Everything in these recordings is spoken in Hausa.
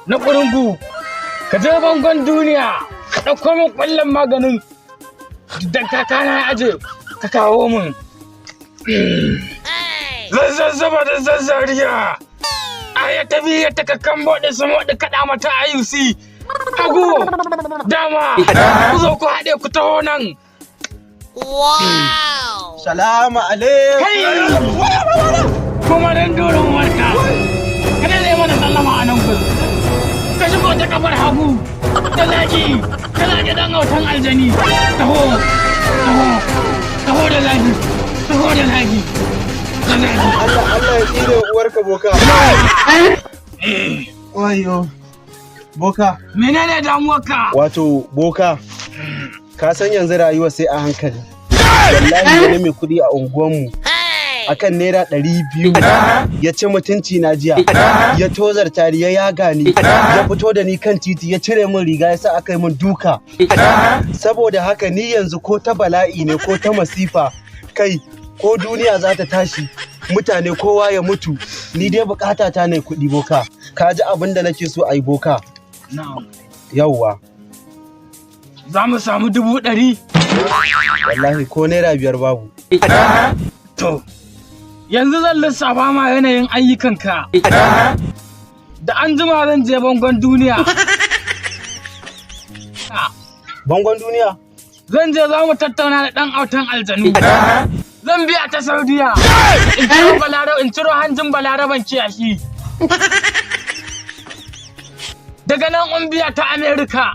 Na ƙurungu, ka je bangon duniya, ka ɗauko min ƙwallon maganin da kakana ya aje, ka kawo min. Zazzaba da zazzariya. A ya tafi ya taka kan boɗe su moɗe kaɗa mata IUC. Hagu, dama, ku zo ku haɗe ku taho nan. Salamu alaikum. Kai! Kuma dan doron warka. Kada ne mana sallama a nan ku. Ka shigo ta kafar hagu. Da zaki, ka zaki dan autan aljani. Taho, taho, taho da zaki, taho da zaki. Da zaki. Allah Allah ya tsire uwarka, boka. Wayo. Boka. Menene damuwarka? Wato boka, ka san yanzu rayuwa sai a hankali. Wallahi wani mai kuɗi a unguwanmu akan ₦200 ya ci mutunci na jiya, ya tozarta ni, ya yaga ni, ya fito da ni kan titi, ya cire min riga, ya sa aka yi min duka. Saboda haka ni yanzu ko ta bala'i ne ko ta masifa, kai, ko duniya za ta tashi, mutane kowa ya mutu, ni dai bukata ta ne kuɗi. Boka, ka ji abin da nake so a yi, boka. Na'am. Yauwa. Za mu samu 100,000. Wallahi ko ₦5 babu. To, yanzu zan lissafa ma yanayin ayyukanka. Da an jima zan je bangon duniya. Bangon duniya? Zan je za mu tattauna da ɗan autan aljanu. Zan biya ta Saudiya. In ciro balarabe, in ciro hanjin balaraban kiyashi. Daga nan in biya ta Amerika.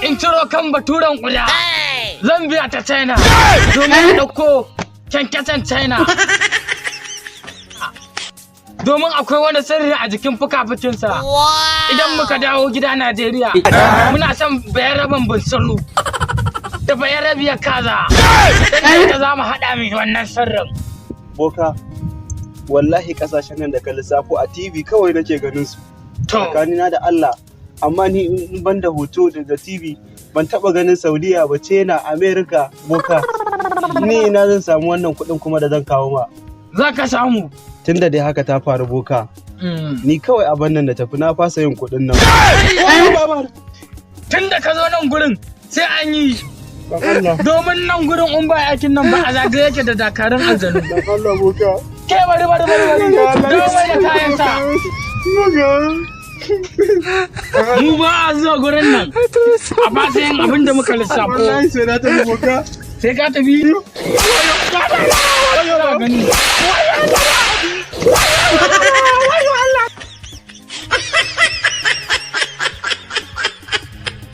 In ciro kan baturen kuda. Zan biya ta China. Domin in ɗauko kyankyasan China. Domin akwai wani sirri a jikin fuka-fukinsa. Idan muka dawo gida Najeriya, muna son bayaraben bunsuru da bayarabiyar kaza. Dan da za mu haɗa mai wannan sirrin. Boka, wallahi kasashen nan da ka lissafo a TV kawai nake ganin su. To, Tsakanina da Allah, amma ni in ban da hoto daga TV ban taba ganin Saudiya ba, China, America. Boka, ni ina zan samu wannan kuɗin kuma da zan kawo ma? Za ka samu. Tunda dai haka ta faru, boka, ni kawai a nan da tafi, na fasa yin kuɗin nan. Tun da ka zo nan gurin sai an yi. Dan Allah. Domin nan gurin in ba aikin nan ba, a zagaye yake da dakarun aljanu. Dan Allah, boka. Ke, bari bari bari bari. Domin da kayansa. Mu ba a zuwa gurin nan. A fasa yin abin da muka lissafo. Wallahi sai na tafi, boka. Sai ka tafi. Gani.